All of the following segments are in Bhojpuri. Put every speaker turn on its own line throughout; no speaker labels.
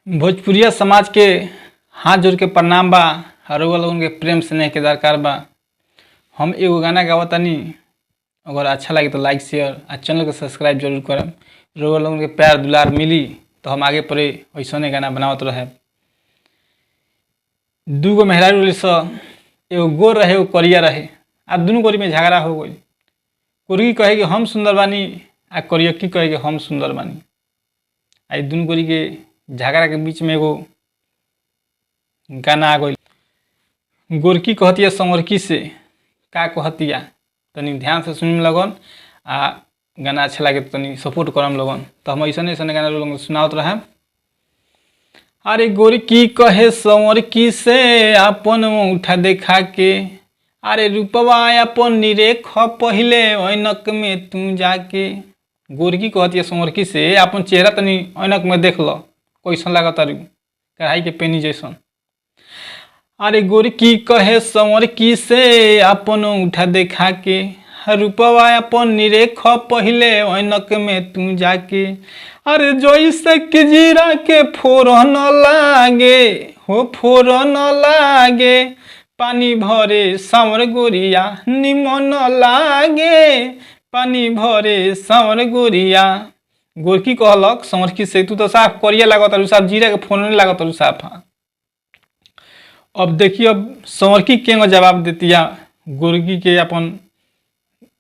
भोजपुरिया समाज के हाथ जोड़ के प्रणाम बा। रउआ लोगन के प्रेम स्नेह के दरकार बा। हम एगो गाना गावतानी, अगर अच्छा लगे तो लाइक शेयर आ चैनल के सब्सक्राइब जरूर करम। रउआ लोगन के प्यार दुलार मिली तो हम आगे पड़े ऐसने गाना बनावत रहे। दूगो मेहरारू रही स, एगो गोर रहे एगो करिया रहे आ दुनू गोरी में झगड़ा हो गई। गोरकी कहे कि हम सुंदर बानी आ करियक्की कहे कि हम सुंदर बानी। आ दुनू गोरी के झगड़ा के बीच में एगो गाना आ गई। गोरकी कहतिया संवरकी से का कहतिया, तनी ध्यान से सुन लगन आ गाना अच्छा लगे तो तनी सपोर्ट करम लगन। तो हम ऐसने ऐसने गाना लोगन सुनावत रहे। अरे गोरकी कहे संवरकी से अपन अंगूठा देखा के, अरे रूपवा अपन निरेख पहिले ऐनक में तू जाके। गोरकी कहती है संवरकी से अपन चेहरा तनी ऐनक में देख ल कैसन लागत तारू कढ़ाई के पेनी जैसन। अरे गोरकी कहे संवरकी से अपन अंगूठा देखा के, रूपवा अपन निरेख पहिले ऐनक में तू जाके। अरे जैसे कि जीरा के फोरन लागे हो फोरन लागे, पानी भरे सांवर गोरिया निमन लागे, पानी भरे सांवर गोरिया। गोरकी कहलक संवरकी से तू तो साफ करिया लागत तारू, साफ जीरा के फोरन लागत तारू साफ। अब देखिए अब संवरकी केंगो जवाब देतिया गोरकी के, अपन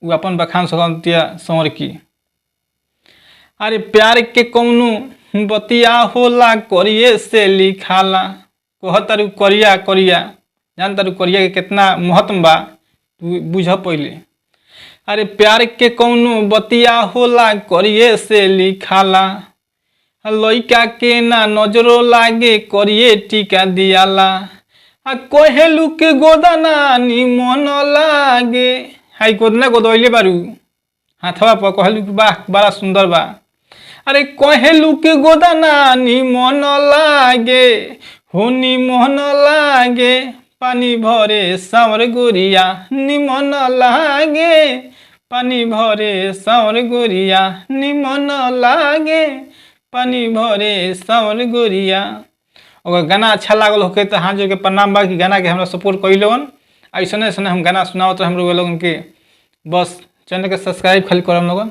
उ अपन बखान सकतिया संवरकी। अरे प्यार के कौनो बतिया होला करिए से लिखाला, कहतारू करिया करिया, जान तारू करिया के कितना महत्व बा तू बुझ पहिले। अरे प्यार के कौनो बतिया होला करिए से लिखाला, लइका के ना नजरो लागे करिए टीका दियाला, आ कहेलू के गोदना निमन लागे। हाई गोदना गोदैले बारू हाथवा पर कहलू कि वाह बड़ा सुंदर बा। अरे कहेलू के गोदना निमन लागे हो निमन लागे, पानी भरे सांवर गोरिया निमन लागे, पानी भरे सांवर गोरिया निमन लागे, पानी भरे सांवर गोरिया। अगर गाना अच्छा लागल होके तो हाथ जोड़ के प्रणाम बा कि गाना के हमरा सपोर्ट कैलोन। ऐसने ऐसने हम गाना सुनावत हम लोगन के, बस चैनल के सब्सक्राइब खाली करम लोगन।